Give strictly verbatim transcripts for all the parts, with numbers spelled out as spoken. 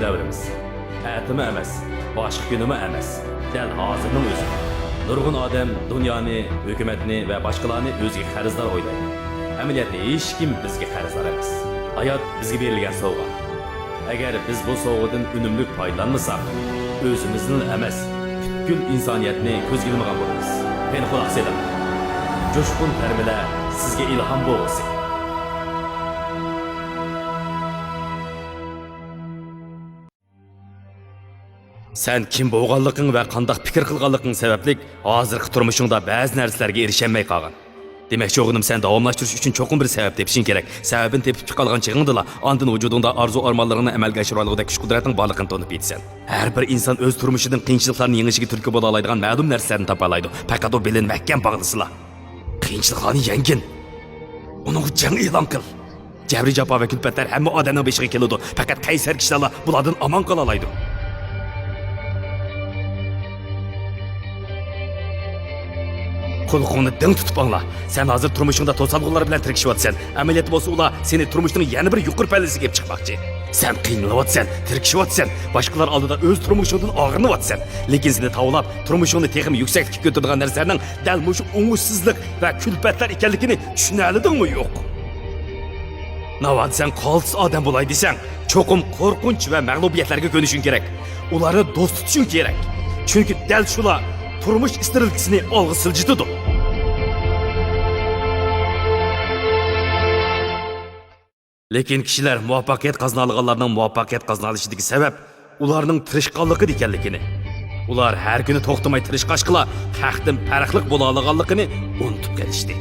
دەۋرىمىز. ئەتىمۇ ئەمەس، باشقا كۈنىمۇ ئەمەس، دەل ھازىرنىڭ ئۆزى. نۇرغۇن ئادەم دۇنيانى، ھۆكۈمەتنى ۋە باشقىلارنى ئۆزىگە قەرزدار ئويلايدۇ. ئەمەلىيەتتە ھېچكىم بىزگە قەرزدار ئەمەس. ھايات بىزگە بېرىلگەن سوۋغا. ئەگەر بىز بۇ سوۋغىدىن ئۈنۈملۈك پايدىلانمىساق، ئۆزىمىزنىلا ئەمەس، پۈتكۈل ئىنسانىيەتنى كۆزگە ئىلمىغان بولىمىز. قېنى، قۇلاق سېلىڭ. جۇشقۇن تەرمىلەر سىزگە ئىلھام بولغۇسى. سەن كىم بولغانلىقىڭ ۋە قانداق پىكىر قىلغانلىقىڭ سەۋەبلىك ھازىرقى تۇرمۇشۇڭدا بەزى نەرسىلەرگە ئېرىشەلمەي قالغان. دېمەكچى بولغىنىم، سەن داۋاملاشتۇرۇش ئۈچۈن چوقۇم بىر سەۋەب تېپىشىڭ كېرەك. سەۋەبىنى تېپىپ چىقالىغان چېغىڭدىلا، ئاندىن ۋۇجۇدۇڭدا ئارزۇ-ئارمانلىرىڭنى ئەمەلگە ئاشۇرالىغۇدەك كۈچ-قۇدرەتنىڭ بارلىقىنى تونۇپ يېتىسەن. ھەر بىر ئىنسان ئۆز تۇرمۇشىدىن قىيىنچىلىقلارنى يېڭىشىگە تۈرتكە بولالايدىغان مەلۇم نەرسىلەرنى تاپالايدۇ. پەقەت ئۇ بېلىنى مەھكەم باغلىسىلا. قىيىنچىلىقلارنى يەڭگىن. ئۇنىڭغا جەڭ ئېلان قىل. جەبرى-جاپا ۋە كۈلپەتلەر ھەممە ئادەمنىڭ بېشىغا كېلىدۇ. پەقەت قەيسەر كىشىلەرلا بۇلاردىن ئامان قالالايدۇ. قۇلىقىڭنى دىڭ تۇتۇپ ئاڭلا. سەن ھازىر تۇرمۇشۇڭدا توسالغۇلار بىلەن تىركىشىۋاتىسەن. ئەمەلىيەتتە بولسا ئۇلار سېنى تۇرمۇشنىڭ يەنە بىر يۇقىرى پەللىسىگە ئېلىپ چىقماقچى. سەن قىينىلىۋاتىسەن، تىركىشىۋاتىسەن، باشقىلار ئالدىدا ئۆز تۇرمۇشۇڭدىن ئاغرىنىۋاتىسەن. لېكىن سېنى تاۋلاپ، تۇرمۇشۇڭنى تېخىمۇ يۈكسەكلىككە كۆتۈرىدىغان نەرسىلەرنىڭ دەل مۇشۇ ئوڭۇشسىزلىق ۋە كۈلپەتلەر ئىكەنلىكىنى چۈشىنەلىدىڭمۇ يوق؟ ناۋادا سەن قالتىس ئادەم بولاي دېسەڭ، چوقۇم قورقۇنچ ۋە مەغلۇبىيەتلەرگە كۆنۈشۈڭ كېرەك. ئۇلارنى دوست تۇتۇشۇڭ كېرەك. چۈنكى دەل شۇلار تۇرمۇش ئىستىرىلكىسىنى ئالغا سىلجىتىدۇ. لېكىن كىشىلەر مۇۋەپپەقىيەت قازىنالىغانلارنىڭ مۇۋەپپەقىيەت قازىنالىشىدىكى سەۋەب ئۇلارنىڭ تىرىشقانلىقىدا ئىكەنلىكىنى، ئۇلار ھەر كۈنى توختىماي تىرىشقاچقىلا ھەقتىن پەرقلىق بولالىغانلىقىنى ئۇنتۇپ قېلىشتى.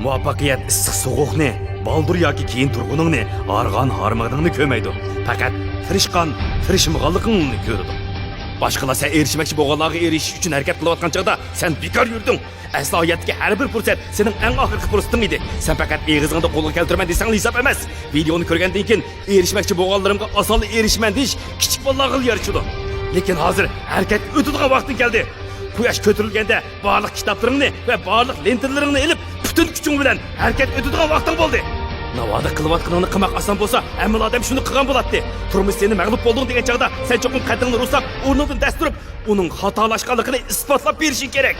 مۇۋەپپەقىيەت ئىسسىق سوغۇقنى، بالدۇر ياكى كېيىن تۇرغىنىڭنى، ھارغان ھارمىغىنىڭنى كۆرمەيدۇ. پەقەت تىرىشقان تىرىشمىغانلىقىڭنى كۆرىدۇ. باشقىلار سەن ئېرىشمەكچى بولغانلارغا ئېرىشىش ئۈچۈن ھەرىكەت قىلىۋاتقان چاغدا سەن بىكار يۈردۈڭ. ئەسلى ھاياتتىكى ھەر بىر پۇرسەت سېنىڭ ئەڭ ئاخىرقى پۇرسىتىڭ ئىدى. سەن پەقەت ئېغىزىڭدا قولغا كەلتۈرىمەن دېسەڭلا ھېساب ئەمەس. ۋىدېئونى كۆرگەندىن كېيىن ئېرىشمەكچى بولغانلىرىمغا ئاسانلا ئېرىشىمەن دېيىش كىچىك بالىلارغىلا يارىشىدۇ. لېكىن ھازىر ھەرىكەتكە ئۆتىدىغان ۋاقتىڭ كەلدى. قۇياش كۆتۈرۈلگەندە بارلىق كىتابلىرىڭنى ۋە بارلىق لېنتىلىرىڭنى ئېلىپ، پۈتۈن كۈچۈڭ بىلەن ھەرىكەتكە ئۆتىدىغان ۋاقتىڭ بولدى. ناۋادا قىلىۋاتقىنىڭنى قىلماق ئاسان بولسا، ھەممىلا ئادەم شۇنى قىلغان بولاتتى. تۇرمۇش سېنى مەغلۇپ بولدۇڭ دېگەن چاغدا، سەن چوقۇم قەددىڭنى رۇسلاپ، ئورنۇڭدىن دەس تۇرۇپ، ئۇنىڭ خاتالاشقانلىقىنى ئىسپاتلاپ بېرىشىڭ كېرەك.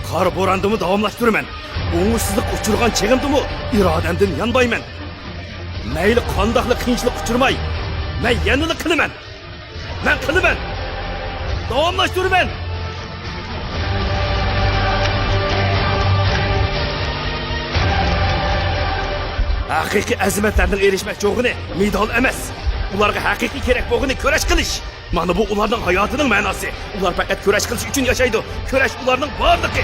قارا بوراندىمۇ داۋاملاشتۇرىمەن. ئوڭۇشسىزلىققا ئۇچرىغان چېغىمدىمۇ ئىرادەمدىن يانمايمەن. مەيلى قانداقلا قىيىنچىلىققا ئۇچرىماي، مەن يەنىلا قىلىمەن. مەن قىلىمەن. داۋاملاشتۇرىمەن. ھەقىقىي ئەزىمەتلەرنىڭ ئېرىشمەكچى بولغىنى مېدال ئەمەس. ئۇلارغا ھەقىقىي كېرەك بولغىنى كۈرەش قىلىش. مانا بۇ ئۇلارنىڭ ھاياتىنىڭ مەناسى. ئۇلار پەقەت كۈرەش قىلىش ئۈچۈن ياشايدۇ. كۈرەش ئۇلارنىڭ بارلىقى.